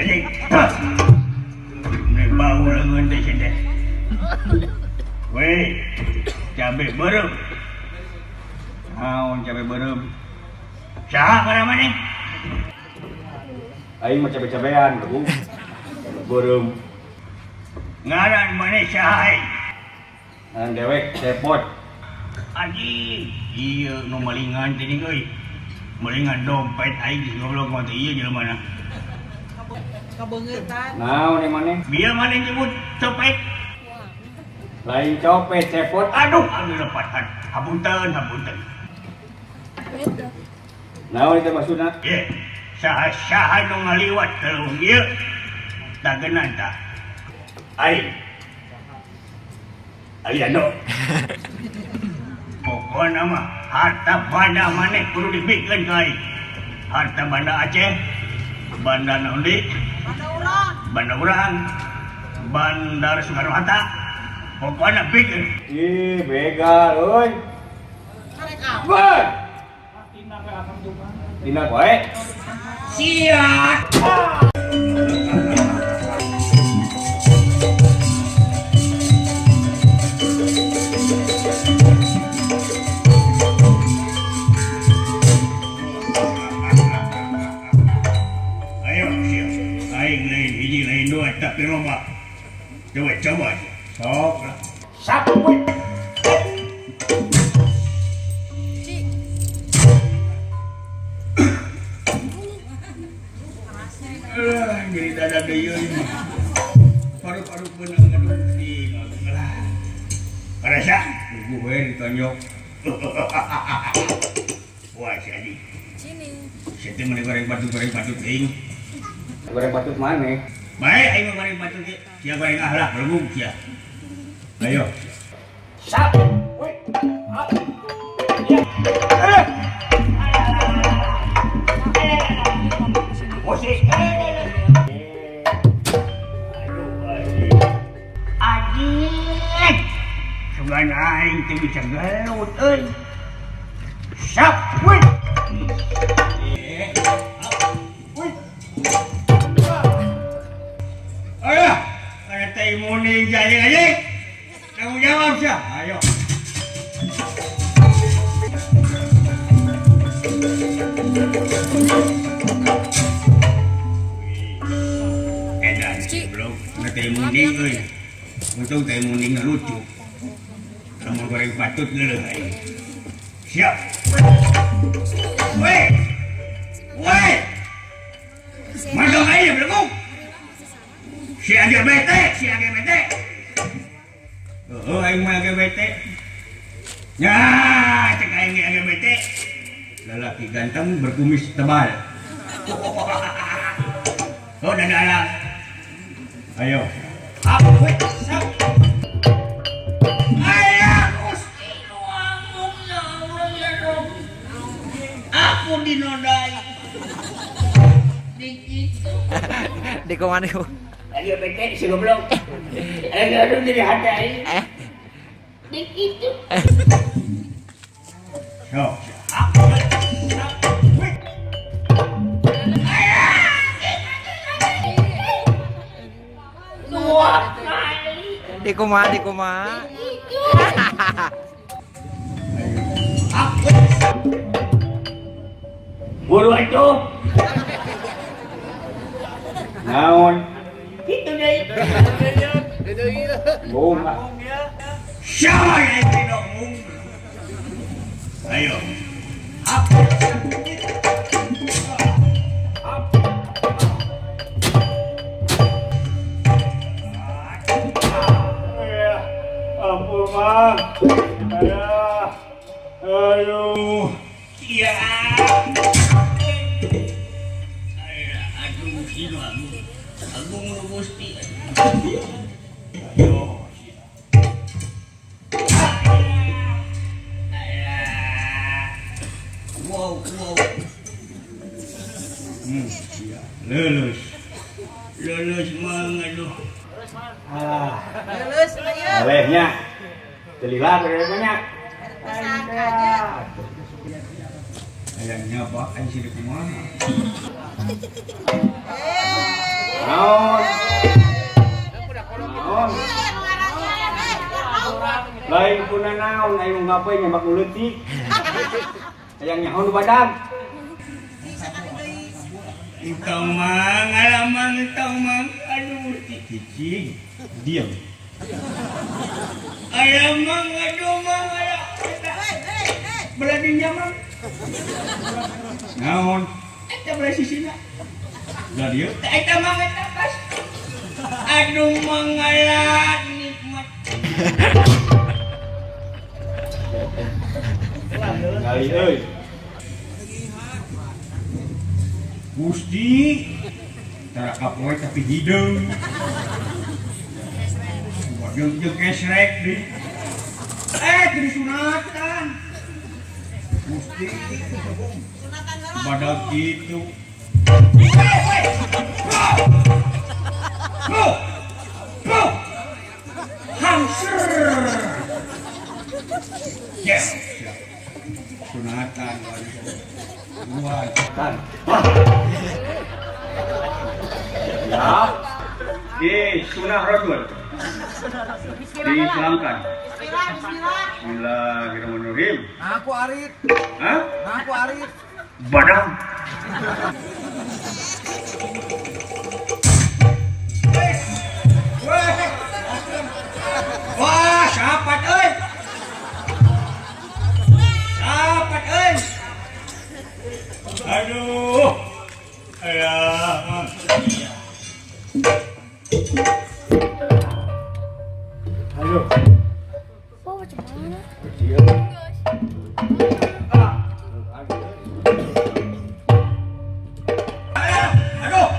Anjing. Meni bau leungeun teh sia teh. Weh, cabe beureum. Naon cabe beureum? Saha ngaran maneh? Aing mah cabe-cabean, Bu. Beureum. Ngaran maneh saha aing? Ngaran dewek cepot. Anjing, ieu nu malingan teh euy. Malingan dompet aing geus goblok mah teh ieu jelema na. Kabeungeutan. Naon ieu maneh? Bieu maneh nyebut copet. Lain copet cepot. Aduh, anu lepatan. Hapunten, hapunten. Naon itu maksudna? Ye, saha-saha nu ngaliwat ka leuweung ieu tagenan tah. Aing. Aing anu. Pokona mah harta banda maneh kudu dibikeun ka aing. Harta banda Aceh, banda naon deui? Banda urang. Banda urang. Bandar Soekarno Hatta. Pokona bikeun. Ih, begal euy. Karek apa? Tindak wae. Sia. Ayo sia. Aing lain hiji lain dua tapi loba. Coba coba. Sok lah. Satu poin. Jadi dada deui paru-paru beunang aduh di lah. Karasa gue ditonjok. Wah, si Adi. Sini. Sia teh meuni goreng patut teuing. Goreng patut maneh? Bae aing mah goreng patut ge. Sia goreng ahlak belum sia. Ayo. Sap. Woi. Ya. Eh. Musik. Sugan aing teh bisa gelut euy. Sap, woi. Woi. Ayo, kana teh muning jaya aja. Tanggung jawab sia. Ayo. Edan belum teh muning euy. Untung teh muning lucu. Kamu goreng patut geuleuh aing. Siap. Woi. Woi. Mandong aing belum. Si agak bete, si agak bete. Oh, aing mah agak bete. Ya, cek aing agak bete. Lelaki ganteng berkumis tebal. Oh, dada alang. Ayo. Up, woi, sap. Ayah, Gusti nu agung ya Allah ya Rob. Aku dinodai. Di kitu. Di kumana ku? Lagi bete si goblok. Lagi aduh jadi hati aing. Di kitu. Yo. Dua kali. Di kumaha, di kumaha. Buru atuh. Naon? Kitu deui. Bunga. Siapa yang tidak mung? Ayo. Up. Up. Ampun, Mang. Ayah. Aduh. Iya. Aduh, sino agung. Agung lu Gusti. Ayo. Wow, wow. Iya. Lulus. Lulus, Mang, aduh. Ah. Lulus, ayo. Bolehnya. Telilah banyak. Pesan aja. Ayahnya apa? Ayah sih kumaha. Naon aing ngapain nyabak nu leutik. Hayang nyaho nu badag. Entong mang, alamang entong mang. Aduh, cicing. Diam. Alamang, aduh mang, alah. Berani mang. Naon? Eta belah sisina. Belah dieu. Eta mang eta pas. Aduh mang alah nikmat. Kali euy. Gusti, tara kapoe tapi hideung. Jeung jeung esrek deui. Jadi sunatan. Gusti, badag kitu. Hamster. Yes. Sunatan dua tan. Ya. Di sunah Rasul. Diislamkan. Bismillah, bismillah. Bismillahirrahmanirrahim. Aku Arif. Hah? Aku Arif. Badang. Wah, sapat euy. Sapat euy. Aduh. Ayah. Ayo. Oh, macam mana? Kecil. Aduh.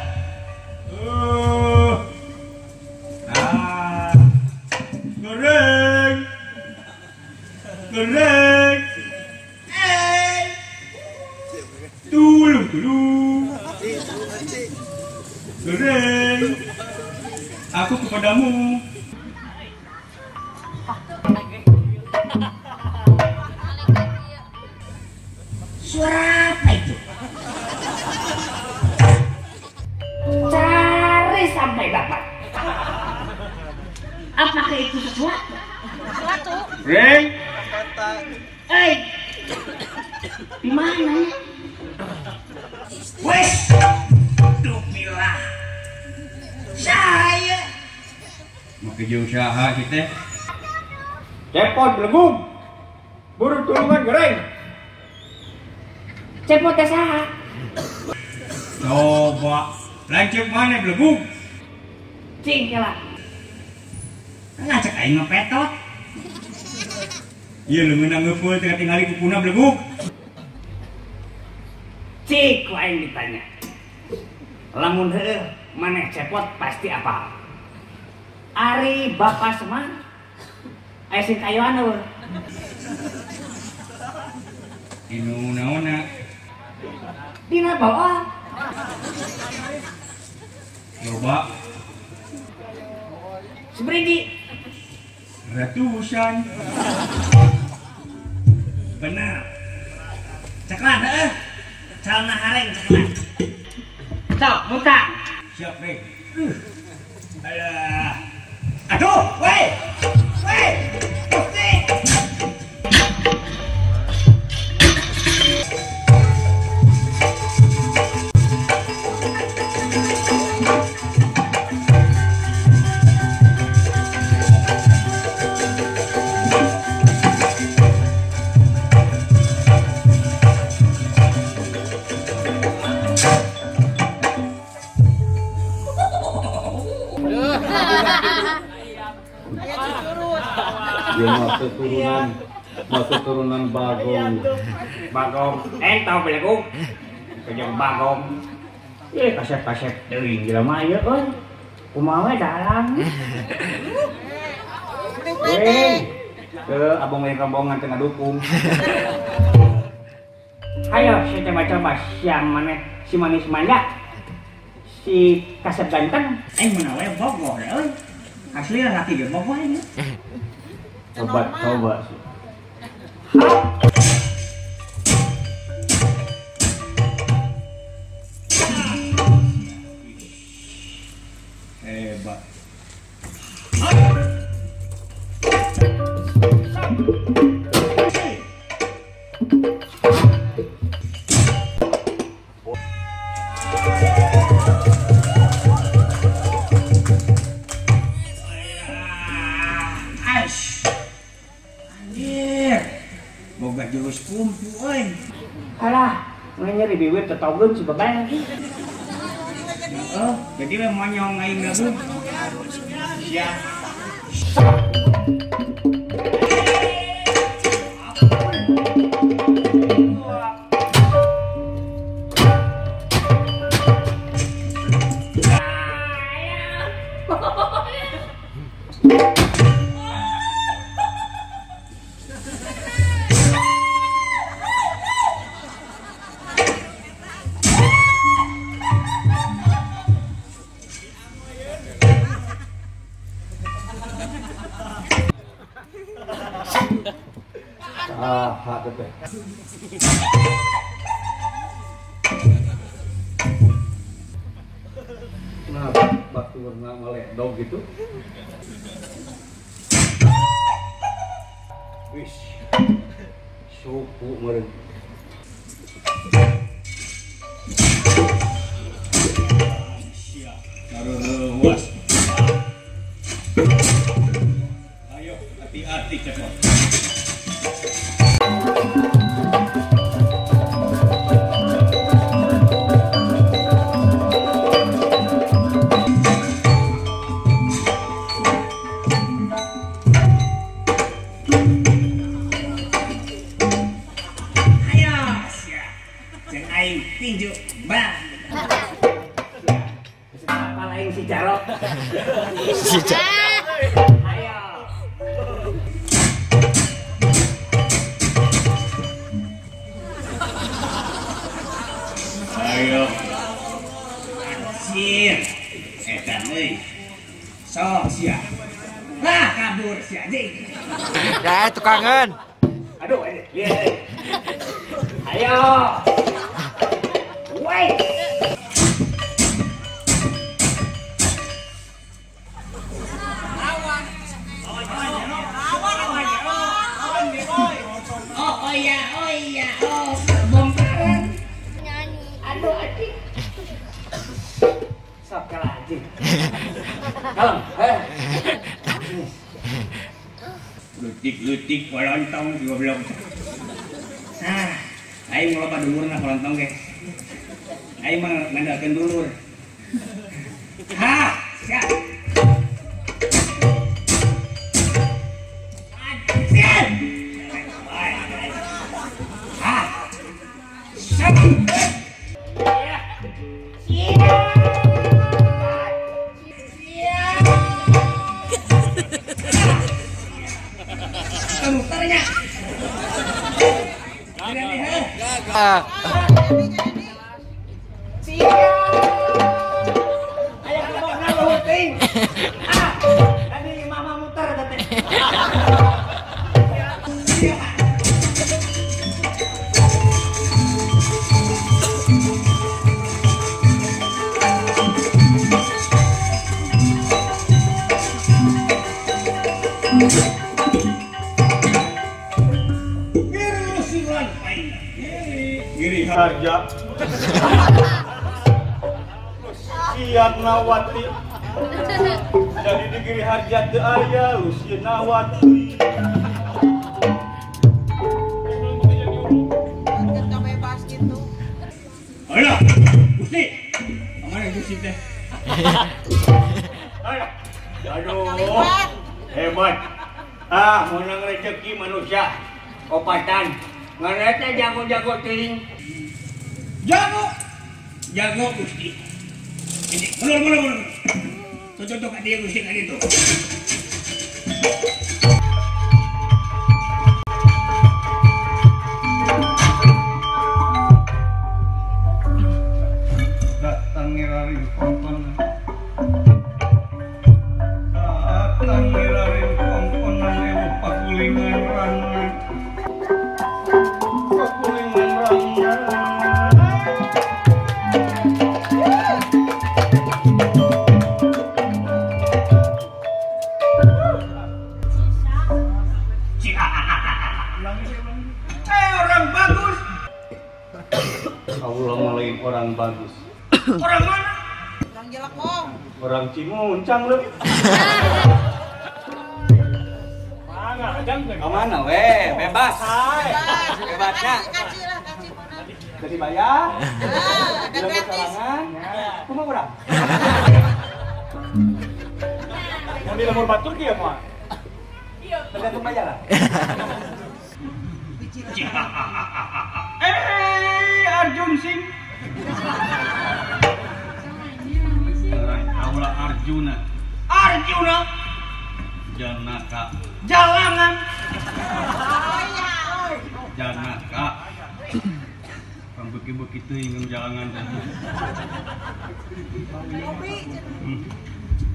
Goreng. Goreng. Tulung, tulung. Goreng. Aku kepadamu. Suara apa itu? Cari sampai dapat. Apakah itu sesuatu? Sesuatu. Reng. Hei. Di mana ya? Wes. Dumilah. Saya. Mau ke usaha kita. Cepot belegung. Buru tulungan goreng. Cepot teh saha? Coba lanceuk mana belegung? Cing kela. Ngacek aing mah petot. Ieu leungeunna ngeupeul teh tingali kukuna belegung. Cik ku aing ditanya. Lamun heueuh maneh cepot pasti apa? Ari Bapak Semar aya sing kayoan eueuh. Inu naonna? Dina bawa. Coba. Seberiji. Ratusan. Benar. Ceklan heueuh. Calna hareng ceklan. Sok, muta. Siap, Reng. Alah. Aduh, weh. Weh. Gusti. Dia masuk turunan Bagong. Bagong, tahu belegung. Kejang Bagong. Kasep-kasep teuing jelema ieu euy. Kumaha we dalang. Ke abong lain rombongan teu ngadukung. Hayo saya coba-coba siang maneh si manis manja. Si kasep ganteng, mun we bogoh euy. Asli laki ge bogoh ini. Coba, coba sih. Hebat. Anjir. Boga jurus kungfu euy. Alah, nyeri bibir tetogeun si bebeng. Heeh, jadi we monyong aing gabung. Sia. Ah, teh. Nah, batu warna meledog gitu. Wis. Suku meureun. Siap. Taruh. Ayo, hati-hati cepot. Ayo, siap. Jeung aing tinju bang. Apa lain si Jarot? Si Jarot. Ayo. Ayo. Anjir. Edan euy. Sok sia. Lah kabur sia anjing. Ya tukangan. Aduh, lihat. Ayo. Woi. Oh, oh iya, oh iya, oh bongkaran. Nyanyi. Aduh, anjing. Sok kalah anjing. Kalem, eh. Lutik-lutik kolontong goblok. Ah, aing loba dulurna kolontong ge. Aing mah ngandalkeun dulur. Ha, siap. Anjir. Ha. Siap. Muternya. Ayo kemana lu ting? Ah, tadi mama muter tadi. Giri Harja Lusianawati. Jadi di Giri Harja teu aya Lusianawati. Bebas gitu. Ayo, Gusti. Kemana Gusti teh? Ayo. Aduh. Hebat. Ah, menang rezeki manusia. Opatan. Ngareta jago-jago teuing. Jago. Jago Gusti. Ini mundur mundur mundur. Tuh tuh ka dieu Gusti ka ditu. Datang ngirarin kongkon. Datang ngirarin kongkonan ewu pakulingan rangan. Pakulingan rangan. Orang Jelekong. Orang Cimuncang lu. Mana ajang teh? Ka mana we? Bebas. Bebasnya. Kaci lah, kaci mana. Jadi bayar. Ada gratis. Kumaha urang? Mun di lembur batur kieu mah. Iya. Tergantung bayaran. Arjun Singh. Aula Arjuna. Arjuna. Janaka. Jalangan. Janaka. Pambeuki-beuki teuing jalangan teh.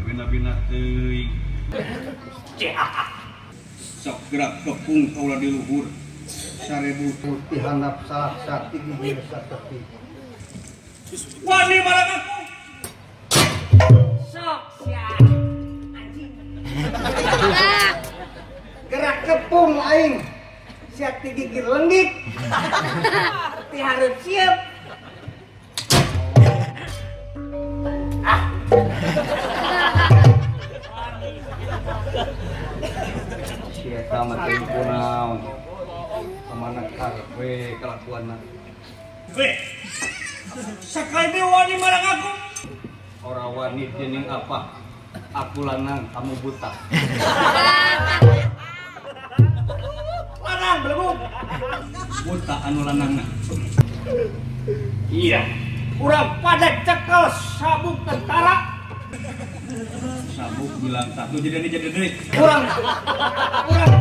Bina-bina teuing. Sok gerak kepung kaula di luhur. 1000 putih handap salah sati gigir sateti. Wani marang aku. Sok sia. Anjing. Gerak kepung aing. Sia ti gigir lenggik. Ti hareup siap. Ah. Sia mah teu kunaon. Kamana karepe kelakuanna. Weh. Sakali wani marang aku. Ora wani dening apa? Aku lanang, kamu buta. Lanang belum. Buta anu lanangna. Iya. Urang pada cekel sabuk tentara. Sabuk bilang satu jadi deui. Urang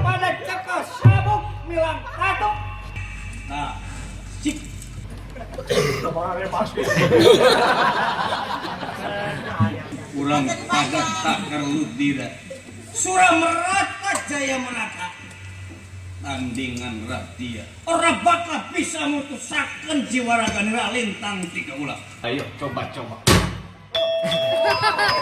pada cekel sabuk bilang satu. Nah, cik. Urang pada tak kerlut dira. Suramerata jaya merata. Tandingan radia. Ora bakal bisa mutusaken jiwa raga nira lintang tiga ulah. Ayo coba-coba. Thank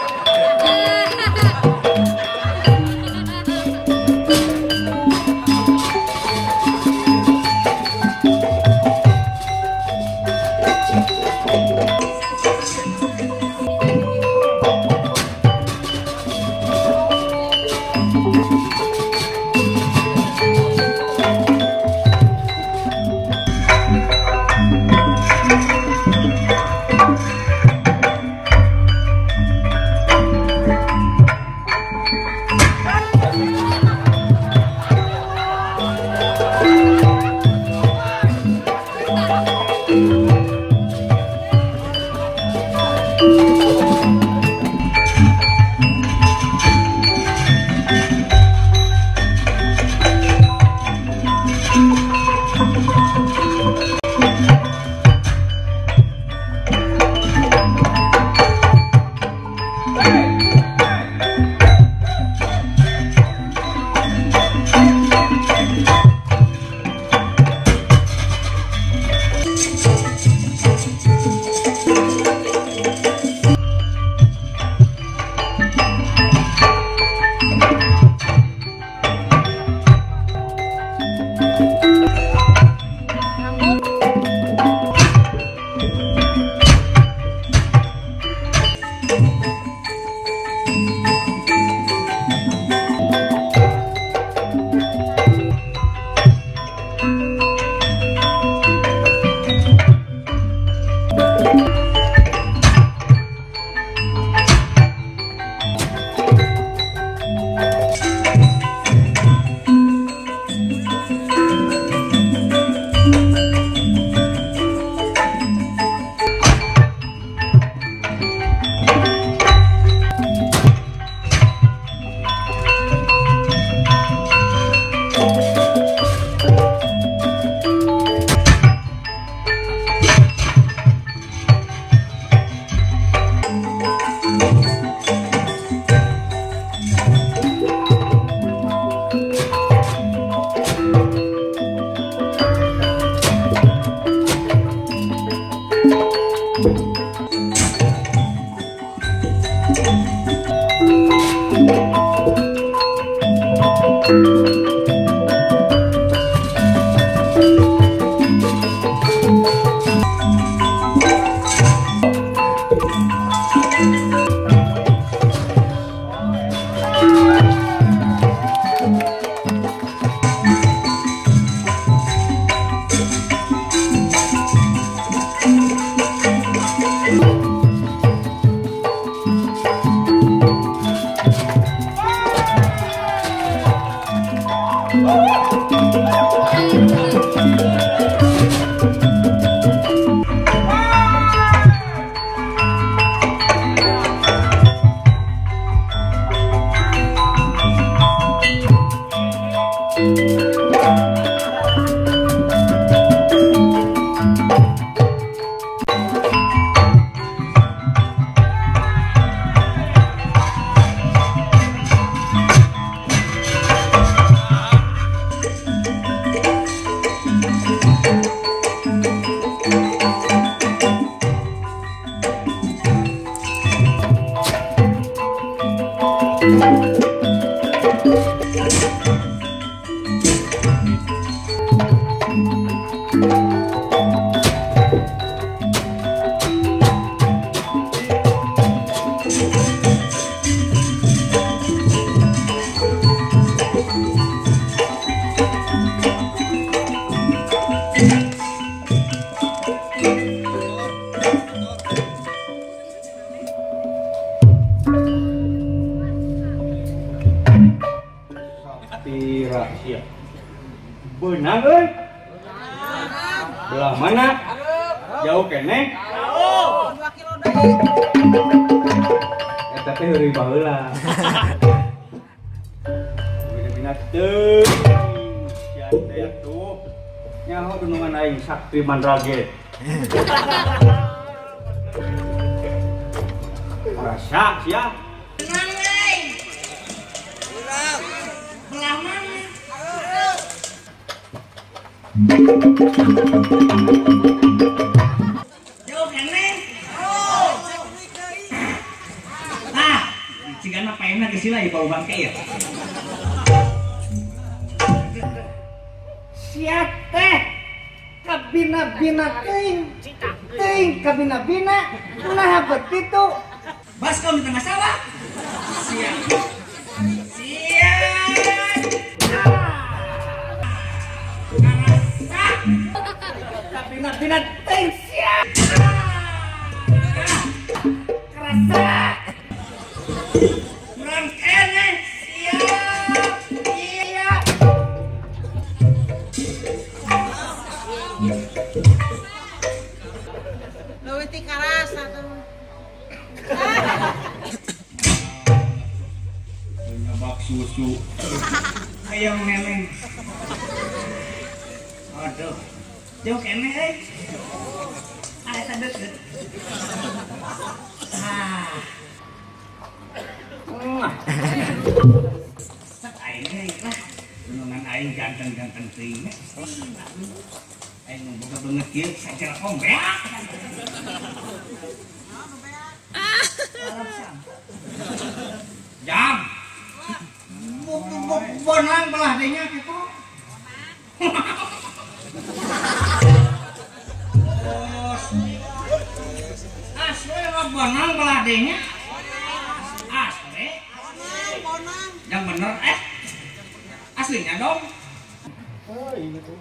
you. Rahasia. Beunang euy. Belah mana? Jauh keneh? Jauh. 2 kilo deui. Eta teh heureuy baheula. Bina-bina teuing. Sia teh atuh. Nyaho dunungan aing sakti mandrage. Rasa sia. Beunang euy. Belah mana? Jauh keneh. Ah, cigana paena geus sila ieu bau bangke ya. Sia teh kabina-bina teuing. Teuing kabina-bina naha bet kitu. Baskom di tengah sawah. Sia. Sia. Kabina-bina teuing sia. Kerasa. Kurang keneh sia. Iya. Leuwih ti karasa tuh. Nyabak susu. Hayang neneng. Aduh. Jauh keneh euy. Ah eta deukeut. Ah. Sok aing ge lah. Dunungan aing ganteng-ganteng teuing. Aing boga beungeut kieu sacara ombeak. Jam. Bonang belah denya kitu. Asli mah bonang belah denya. Asli. Yang bener aslinya dong. Oh, gitu.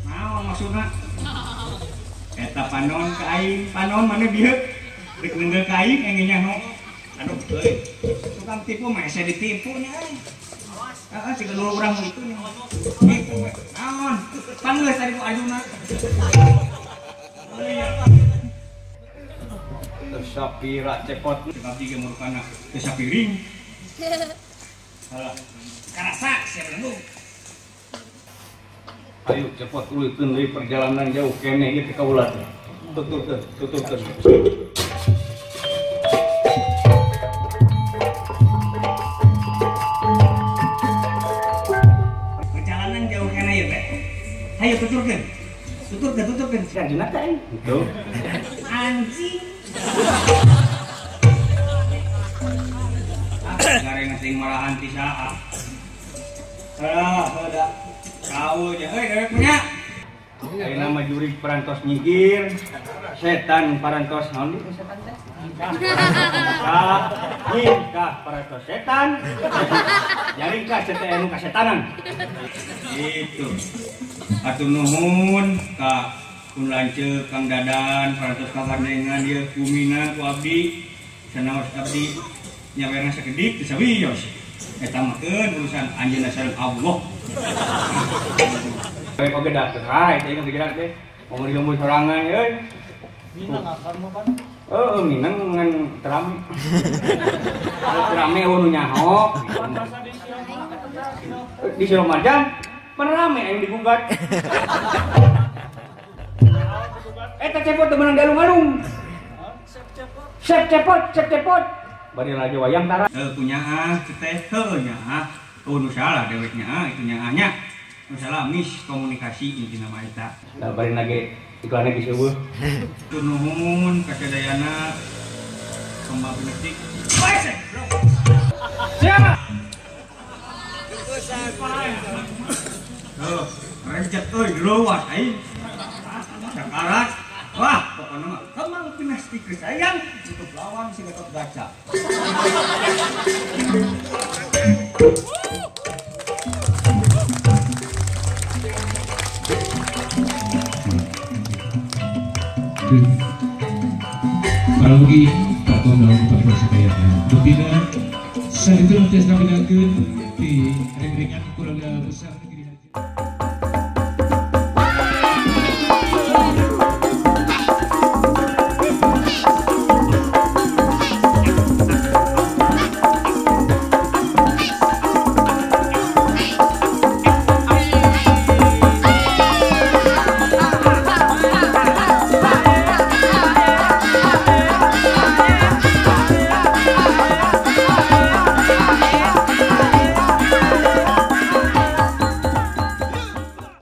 Mau maksudna eta panon ka aing, panon mana bieu? Rek leunggeul ka aing engge nyaho. Aduh euy. Tukang tipu mah hese ditipu nya euy. Heeh, siga dulu urang itu nya. Gitu we. Naon? Pan geus tadi ku ajuna. Teu sapira cepot abdi ge murukana teu sapiring. Halah. Karasa sia belenggu. Ayo cepot ulikeun deui perjalanan jauh keneh ieu teh kaula teh. Tuturkeun, tuturkeun. Perjalanan jauh keneh ieu teh. Hayo tuturkeun. Tuturkeun, tuturkeun. Sia dina teh aing. Gitu. Anjing. Ah, gareng teh marahan ti saha. Ah, heuda. Kau aja, hei, dewek punya. Ayeuna mah jurig parantos nyigir, setan parantos naon deui setan teh? Nyingkah, nyingkah parantos setan. Jaringkah teh anu kasetanan. Gitu. Hatur nuhun ka kun lanceuk Kang Dadan parantos kagandengan ieu kumina ku abdi. Sanaos abdi nyawerna sakedik teu sawios. Eta mah keun urusan anjeunna sareng Allah. Kayak oge dah teh, teh gerak teh. Mau di lembur sorangan euy. Minang akan mah kan? Heeh, minang ngan terame. Terame eueuh nu nyaho. Di Silomarjan pan rame aing digugat. Eta cepot teu meunang dialung-alung. Sep cepot, sep cepot. Bari raja wayang tara. Heuh punya ah, teh heuh nya ah. Oh nu salah deweknya ah itu nya nya. Nu salah miskomunikasi intina mah eta. Da bari nage iklanna geus eueuh. Nuhun kasadayana kembang pinetik. Siapa? Tuh, rencet euy luas aing. Sakarat. Wah, pokoknya mah kembang pinastik sayang tutup lawan si Gatot Gaca. Paralogi takon dalam persekayana. Dupina saat itu nanti sedang di ring-ringan keluarga besar.